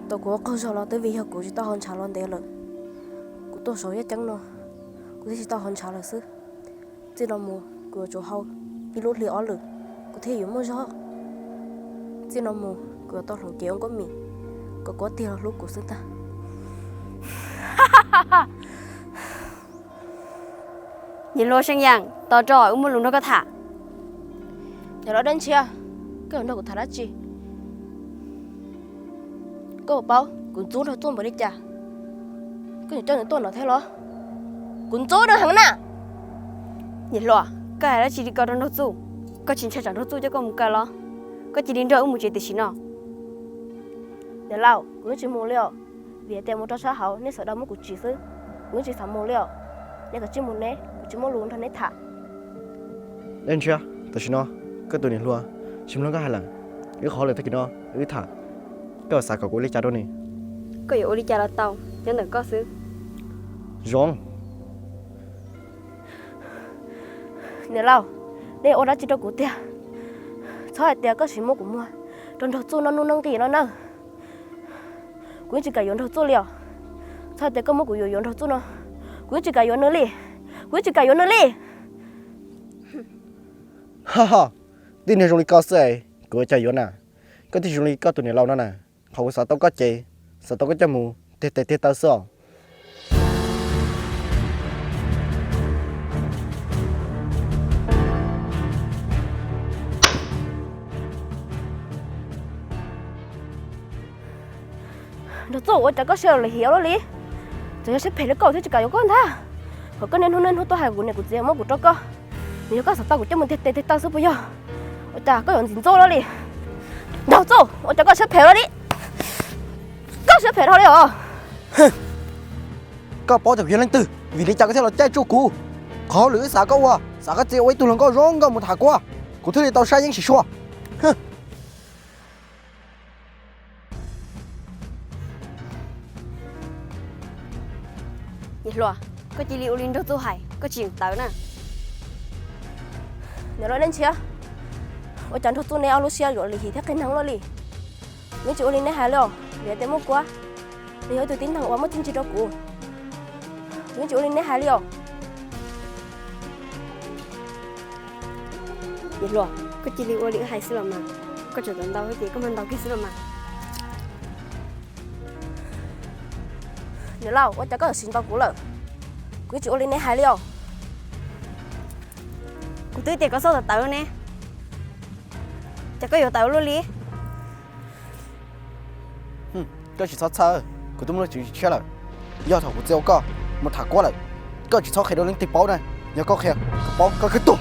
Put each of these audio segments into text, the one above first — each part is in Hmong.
Tau kuv ua qaug zog los twb vim yog kuv tsis tau haus ntshav los ntev lawm. Kuv tuaj saum yaj ceeb no, kuv thiaj tsis tau haus ntshav lawm xwb. Txij no mus kuv yuav tsum haus ib lub hli ob lwm, kuv thiaj yuav muaj zog. Txij no mus kuv yuav tau hloov cev ua nkauj mim, kom kuv tiag los hlub kuv xwb ntag. Niam hluas Seej Yeem, tos tso, wb muaj lus nrog koj tham. Niam laus Dej Ntshiab, koj yuav nrog kuv tham dab tsi? Koj puas paub kuv ntxub Nraug Txuj npaum li cas? Koj yuav coj nws tuaj no thiab los? Kuv ntxub nws heev na. Niam hluas, koj hais dab tsi li ko rau Nraug Txuj? Koj tsis ntshai tsam Nraug Txuj coj koj mus kaw los? Koj cia li nrog wb mus tsev tam sim no. Niam laus, kuv yeej tsis mus li os, vim hais tias mus rau sab hauv nej sawv daws muab kuv tsim xwb, kuv yeej tsis xav mus li os. Nej kav tsij mus ne, kuv tsis muaj lus nrog nej tham. Dej Ntshiab, tam sim no koj tus niam hluas tsis mloog koj hais lawm, wb qhov hauj lwm tag kis no wb tham, koj xav kom kuv ua li cas rau nws? Koj yuav ua li cas los tau, nyob ntawm koj xwb. Zoo. Niam laus, nej ua dab tsi rau kuv tiag? Txhob hais tias koj tsis muab kuv muag rau Nraug Txuj noj nuj noj nqi no na. Kuv yeej tsis kam yuav Nraug Txuj li os. Txhob hais tias koj muab kuv yuam yuav Nraug Txuj no, kuv yeej tsis kam yuav nws li. Kuv yeej tsis kam yuav nws li. Tib neeg zoo li koj xwb es kuv ua cas yuav na. Koj twb tsis zoo li koj tus niam laus no na. Qhov kuv xav tau koj ces xav tau koj coj mus tiag tes tiag taw xwb os. Nraug Txuj, ua cas koj siab lim hiam luaj li? Txawm yog siab phem li koj thiaj tsis kam yuav koj ntag. Kom koj niaj hnub niaj hnub tuaj hais kuv niam kuv txiv muab kuv rau koj, nws yog koj xav tau kuv coj mus tiag tes tiag taw xwb puas yog? Ua cas koj yuav ntxim ntxub luaj li? Nraug Txuj, ua cas koj siab phem luaj li? Koj siab phem dhau li os. Koj paub tias kuv yog leej twg, vim li cas koj thiaj los caij tsuj kuv? Qhov hauj lwm wb xav koj ua, xav koj txia ua ib tug hluas nkauj zoo nkauj mus tham kuab, kuv thiaj li tau sab yeeb sim sua. Niam hluas, koj cia li ua li Nraug Txuj hais, koj tsis yeem tawv na. Niam laus Dej Ntshiab, ua cas Nraug Txuj neb ob lub siab yuav lim hiam thiab qhia neeg luaj li? Kuv yeej tsis ua li neb hais li os, vim tias muaj kuab, nws yog ib tug tib neeg uas muaj txiaj ntsig rau kuv. Kuv yeej tsis ua li neb hais li os. Niam hluas, koj cia li ua li wb hais xwb los mas. Koj tseem tawv ntau thiab ces koj mag ntaus kiag xwb los mas. Niam laus, ua cas koj yuav siv ntaus kuv lawm? Kuv yeej tsis ua li neb hais li os. Kuv twb tias koj txhob tawv tawv ne, cas koj yuav tawv luaj li? Koj tsis txhob txhawj, kuv twb muaj lub tswv yim tshiab lawm. Yog thaum kuv txia ua koj mus tham kuab lawm, koj tsis txhob qhia rau leej twg paub na. Yog koj qhia, kuv paub koj khwb tuag.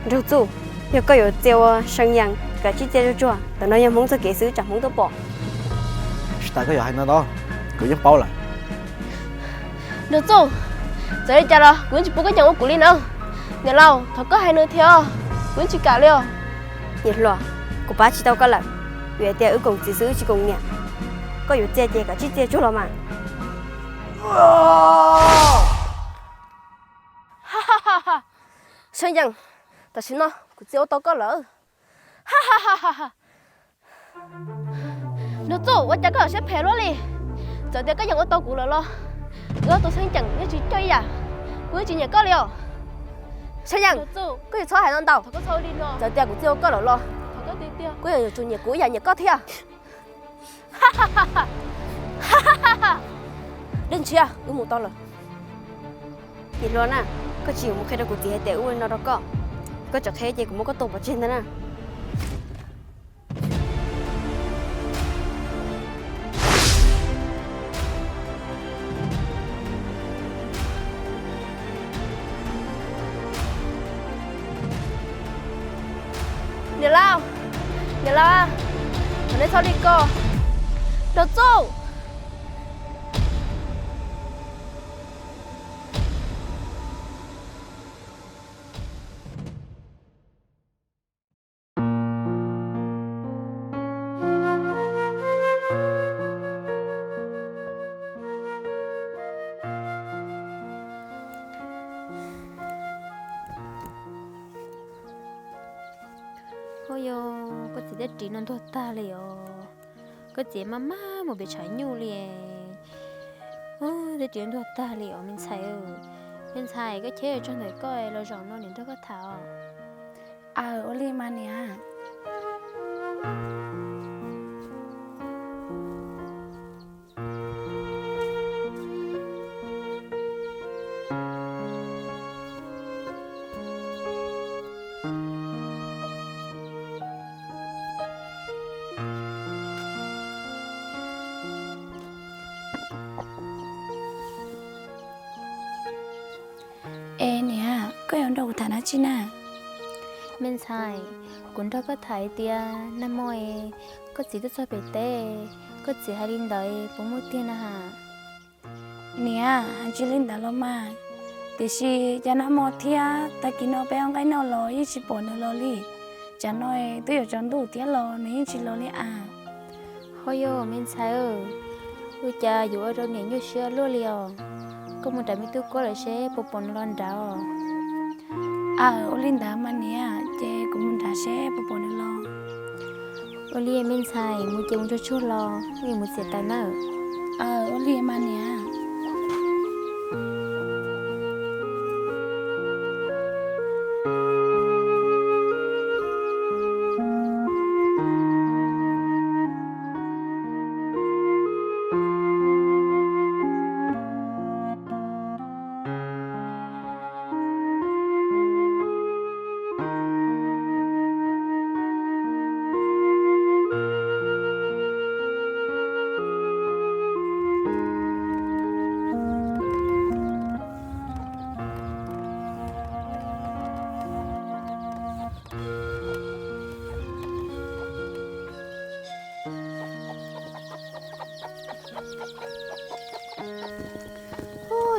Nraug Txuj, yog koj yuav txia ua See Yees, kav tsij txia tsuag tsuag, ntawm no yog Hmoob txoj kev xwb tsam Hmoob tuaj pom. Tsis tas koj yuav hais ntau ntau, kuv yeej paub lawm. Nraug Txuj, txawm li cas los kuv yeej tsis pub koj nyeem ua kuv li na. Niam laus, thov koj hais nws thiab, kuv yeej tsis kam li os. Niam hluas, kuv pab tsis tau koj lawm, vim hais tias wb koom txiv xwb wb tsis koom niam. Koj yuav txia ces kav tsij txia tsuag los mas. See Yees, tam sim no kuv txia ua tau koj lawm. Nraug Txuj, ua cas koj yuav siab phem luaj li? Txawm tias koj yeem ua tau kuv lawm los, wb ob tug See Yees yeej tsis coj ib yam, kuv yeej tsis nyiam koj li os. See Yees, koj tsis txhob hais ntau ntau. Txawm tias kuv txia ua koj lawm los, koj yeej yuav tsum nyiam kuv ib yam nyiam koj thiab. Dej Ntshiab, wb mus tau lawm. Niam hluas na, koj tsis mus qhia rau kuv txiv hais tias wb ua li no rau koj. Koj tseem qhia ces kuv muab koj tua pov tseg ntag na. Niam laus, niam laus, thov nej txhob li ko. Nraug Txuj. Ua yog koj txiv tej ris no ntuag tag li os. Koj txiv maj maj mus pem tshav nyuj li. Tej ris ntuag tag li os me ntxhais. Me ntxhais, koj cheb tsaug ntawm koj los zaum no niam nrog koj tham os. Aw, ua li mas niam. Es niam, koj yuav nrog kuv tham dab tsi na? Me ntxhais, kuv nrog koj tham hais tias nag hmo koj txiv tuaj txog pem teb, koj txiv hais li ntawd puas muaj tiag na has? Niam, hais tsis li ntawd los mas, tiam sis cas nag hmo thiab tag kis no peb ua nqaij noj los yeej tsis pom nws los li. Tsam no twb yuav tsaus ntuj thiab los nws yeej tsis los li as. Ho yog me ntxhais, ua cas yuav ua rau niam nyuaj siab luaj li os? Koj mus nrhiav me tub Kuab lawm seb puas pom nws los nrad os. Aw, ua li ntawd mas niam, ces kuv mus nrhiav seb puas pom nws los. Ua li me ntxhais, mus ces mus tsuag tsuag los, wb mus txiav taws nawb. Aw, ua li mas niam.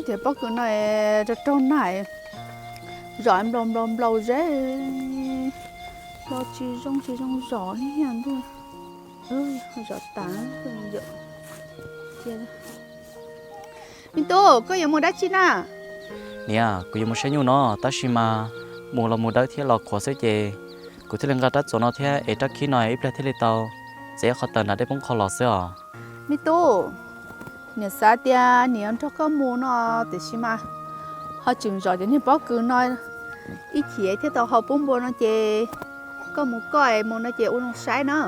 Ces pob kws no rau raug nag, zom nplaum nplaum nplaum zeb, los tsis zoo tsis zoo zom li ntuj, zom tas. Me tub, koj yuav mus dab tsi na? Niam, kuv yuav mus saib nyuj no, tab sis mas mus los mus dawb thiab los qhuav xwb ces kuv thiaj li nqa rab txuas no thiab ev rab khib no ib pliag thiaj li tau txiav qhov taws nram dej poob qho los xwb os. Me tub, niam xav tias niam yuav nrog koj mus no, tiam sis mas ho tseem zom cov niag pob kws no ib chim thiaj tau hau pub npua no ces koj mus koj es mus no ces ua zoo saib na.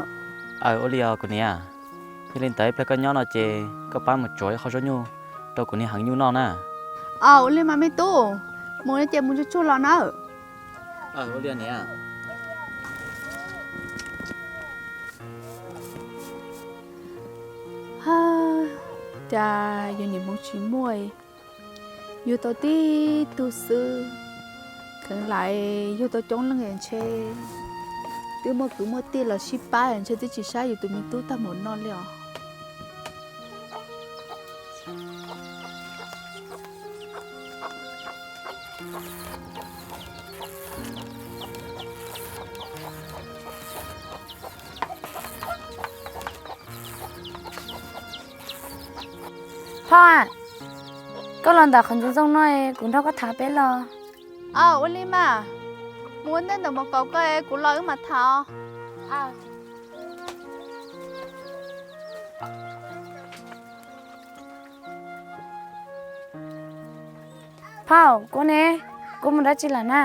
Aw, ua li os kuv niam. Yog li ntawd ib pliag koj nyob no ces koj pab mus tsuav ib qho zaub nyuj rau kuv niag heev nyuj noj na. Aw, ua li mas me tub, mus no ces mus tsuag tsuag los nawb. Ua li niam. Cas yus niam hmoov tsis muaj, yug tau tib tug xwb, kheev lam yug tau coob leej ntshe twb muaj kwv muaj tij los sib pab ntshe twb tsis saib yus tus me tub tag npaum no li os. Phauj, koj los ntawm qhov ntxoov ntxoo no, kuv nrog koj tham peb los. Aw, ua li mas, mus ua ntej ntawm mos kaus ko, kuv los wb mam tham. Phauj, Kuab neb, Kuab mus dab tsi lawm na?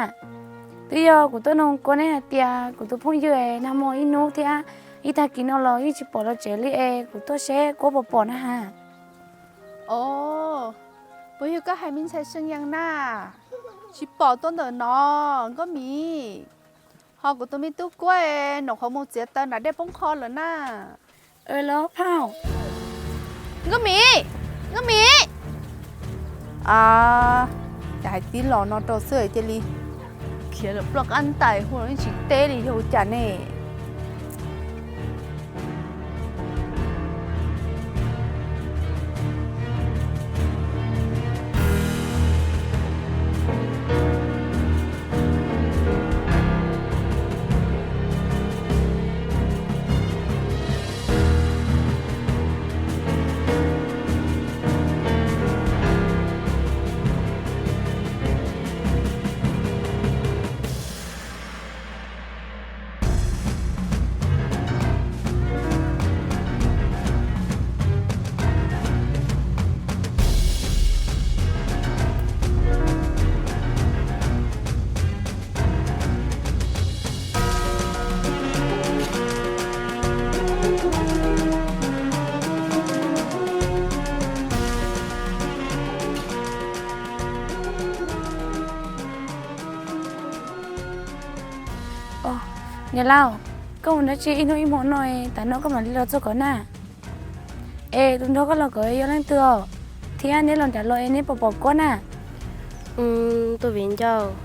Twb yog kuv tuaj nug Kuab neb hais tias kuv tus phooj ywg nag hmo ib hnub thiab ib tag kis no los yeej tsis pom los tsev li es kuv tuaj seb Kuab puas pom na has. Os, puas yog koj hais me ntxhais See Yees na? Tsis pom tuaj ntawm no, Nkauj Mim. Ho kuv tus me tub Kuab nws qhuav mus txiav taws nram dej poob qho lawm na. Los phauj. Nkauj Mim, Nkauj Mim. Cas hais tib los no rau xwb cia li khiav lawm ploj qab ntais hu los yeej tsis teb li yog ua cas ne. Niam laus, koj mus dab tsi ib hnub ib hmo no, tam no koj mam li los txog ko na? Es tus nrog koj los ko yog leej twg os? Thiab neb los nram los es neb puas pom Kuab na? Tus viv ncaus,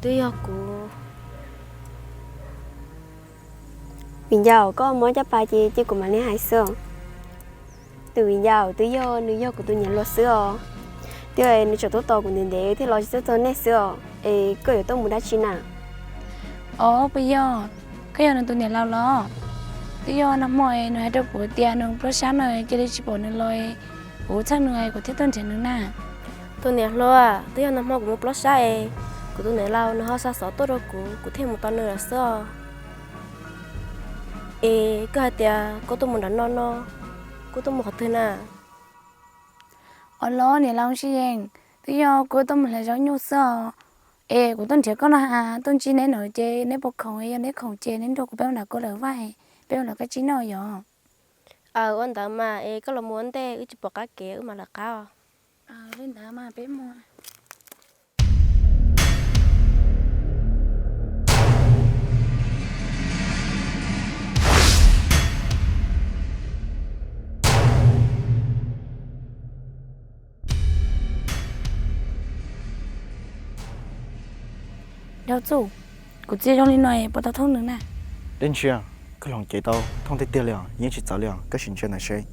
twb yog kuv. Viv ncaus, koj mob caj pas ces cia kuv mam li hais xwb os. Tus viv ncaus, twb yog nws yog kuv tus niam laus xwb os. Twb nws tseem tuaj tos kuv ntev ntev thiaj los tsis txog nej xwb os. Es koj yuav tuaj mus dab tsi na? Os, puas yog koj yog nws tus niam laus los? Twb yog nag hmo nws hais rau kuv tias nws pluab sab no cia li tsis pom nws los, kuv txhawj nws kuv thiaj tuaj nrhiav nws na. Tus niam hluas, twb yog nag hmo kuv mus pluab sab es kuv tus niam laus nws ho xa xov tuaj rau kuv, kuv thiaj mus tos nws lawm xwb os. Es koj hais tias koj tuaj mus nram no no, koj tuaj mus qhov twg na? Os los niam laus Ntshis Yees, twb yog kuv tuaj mus hlais zaub nyuj xwb os. Es kuv tuaj nrhiav koj no ha, tuaj ntsib neb no ces neb puas khoom, yog neb khoom ces neb nrog kuv peb mus nram kuv lawv vaj, peb mus lawv qab tsib noj yom. Aw, ua ntawd mas es koj los mus ua ntej, wb tsis pom qab kev wb mam lawv qab os. Li ntawd mas peb mus. Dab Txuj, kuv txiv zoo li no puas tau thooj nws na? Dej Ntsia, koj hloov cev tau thooj tiag tiag li os, yeej tsis txawv li os, koj sim ntsia ntawm seb.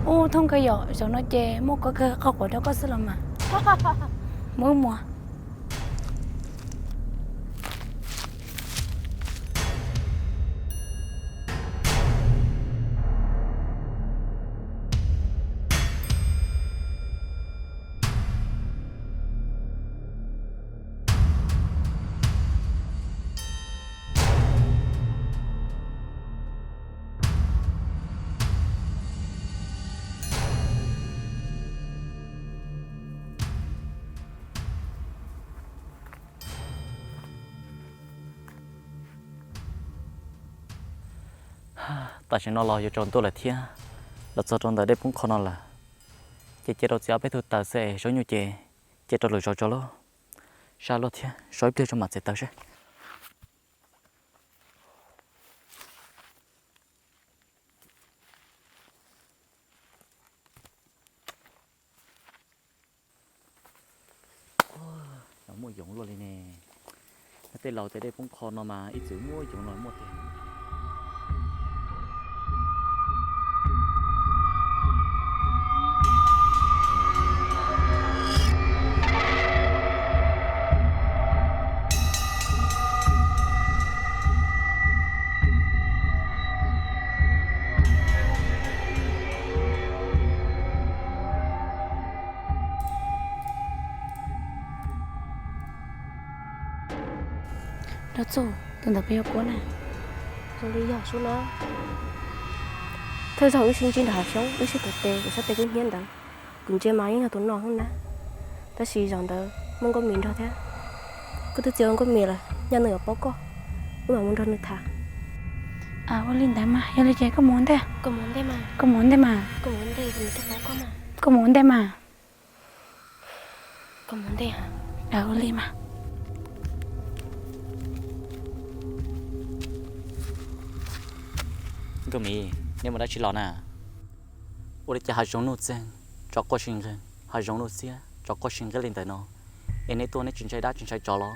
Ub, thooj kawg yom, zaum no ces muaj koj kawg qhov quav rau koj xwb los mas. Muab mus. Tam sim no los yuav tsaus ntuj lawm thiab, los txog rau ntawm dej poob qho no lawm. Ces cia rau txiav ob peb tug taws xwb es zaub nyuj ces cia rau lwm zaus tso lauj. Sab luaj thiab, so ib pliag tso mam txiav taws seb. Muaj yoov luaj li ne. Tej laus tej dej poob qho no mas ib txwm muaj yoov los muaj tiag. Dab Txuj, tus ntawd puas yog Kuab na? Zoo li yog sub na. Thawj zaug wb sib ntsib nram hav xyoob, wb sib tuav tes, kuv sab tes kub hnyiab ntawd, kuv ntsia mas yeej yog tus no na. Tab sis zaum ntawd muaj Nkauj Mis nrog thiab. Koj twb txia ua Nkauj Mis lawm, yog nws yuav paub koj, wb mam mus nrog nws tham. Ua li ntawd mas, yog li ces koj mus ua ntej, koj mus ua ntej mas, koj mus ua ntej mas. Ua li mas. Nkauj Mis, neb mus dab tsi los na? Ua li cas hav zoov nuj txeeg tsov quaj si nqeeg, hav zoov nuj xiab tsov quaj si nqeeb li ntawm no, es neb tuaj neb tsis ntshai dab tsis ntshai tsov los?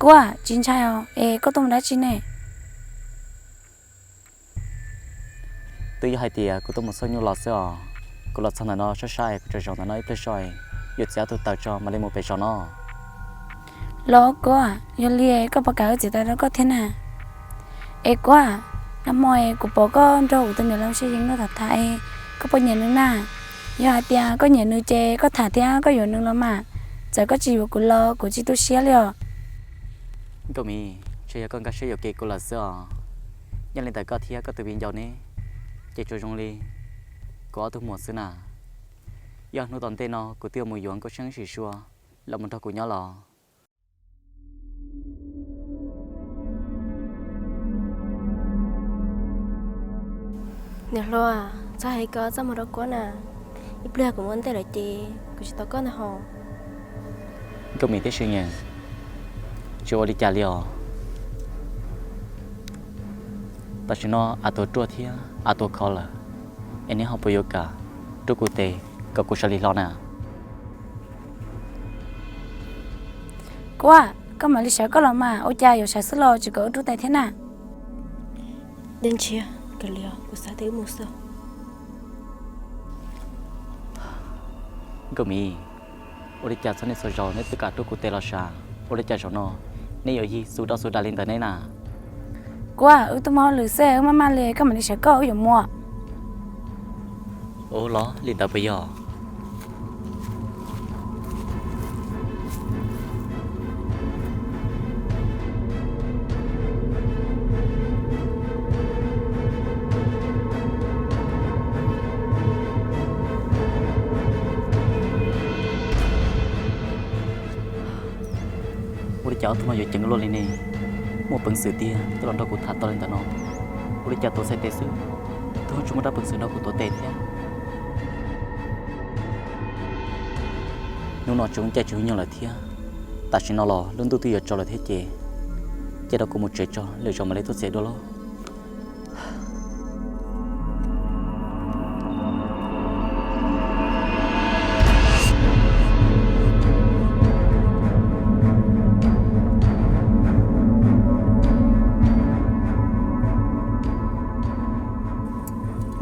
Kuab, tsis ntshai os, es koj tuaj mus dab tsi ne? Twb yog hais tias kuv tuaj mus xauj nyuj los xwb os. Kuv los txog ntawm no sab sab es kuv tsaug zog ntawm no ib pliag zog, yuav txiav ob tug taws tso mam li mus pem zos no. Los Kuab, yog li koj puas kam wb txiav taws rau koj thiab na? Es Kuab, nag hmo es kuv pom koj nrog kuv tus niam laus Ntshis Yees no tham tham es, koj puas nyiam nws na? Yog hais tias koj nyiam nws ces koj tham thiab koj yuav nws los mas. Txawm koj tsis yuav kuv los kuv tsis tu siab li os. Nkauj Mis, ntshe yog koj nkag siab yuam kev kuv lawm xwb os. Yog li ntawd koj thiab koj tus viv ncaus ne, ces tsuas zoo li kuv ob tug muam xwb na. Yog hnub tom ntej no kuv twb yuav mus yuav Nkauj Siab Sim Sua los mus nrog kuv nyob los. Niam hluas, txhob hais kom txaj muag rau Kuab na. Ib pliag kuv mus ua ntej lawm ces kuv tsis tos koj ntag ho. Nkauj Mim thiab Sib Nyees, tsis ua li cas li os. Tam sim no av tuag ruaj thiab av tuag khov lawm, es neb ho puas yuav kam rub kuv tes kom kuv sawv lig hlo na? Kuv, koj mam li sawv koj los mas, ua cas yuav sawv xwb los tsis kom wb rub tes thiab na? Dej ntshiab kawg li os, kuv xav tias wb mus xwb. Nkauj Mim, ua li cas txhua niaj txhua zaus neb twb kam rub kuv tes los sav, ua li cas zaum no neb yuav yig xu doj xu dag li ntawd ne na? Kuv, wb tuaj mus hauj lwm xwb, wb maj maj li, koj mam li sawv koj, wb yuav mus. Ua los li ntawd puas yog? Ua li cas ob tug no yuav ceev luaj li ne? Muaj peev xwm tiag coj los nrog kuv tham tau li ntawm no. Ua li cas tuav txhais tes xwb, twb tsis muaj dab peev xwm nrog kuv tuav tes thiab. Hnub no tsis ua caij tsis ua nyoog lawm thiab, tam sim no los lub ntuj twb yuav tsaus lawm thiab ces, cia rau kuv mus tsev tso, lwm zaus mam li tuaj txiav dua lauj.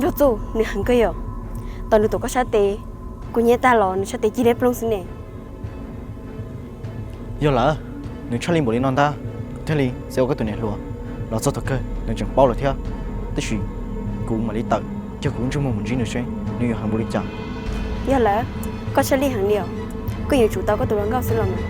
Yog Txuj, nws heev kawg yom. Tau nws tuav koj sab tes, kuv nyiav tag los nws sab tes cig liab ploog xwb ne. Yog lawm, nws tshaj li npaum li no ntag, thiaj li txiav ua koj tus niam hluas. Los txog thaum kawg nws tseem paub lawm thiab. Tab sis kuv mam li tawm cog kuv lub ntsej muag mus ntsib nws seb nws yuav heev npaum li cas. Yog lawm, koj tshaj li heev li os. Koj yuav tsum tau koj tus hluas nkauj xwb los mas.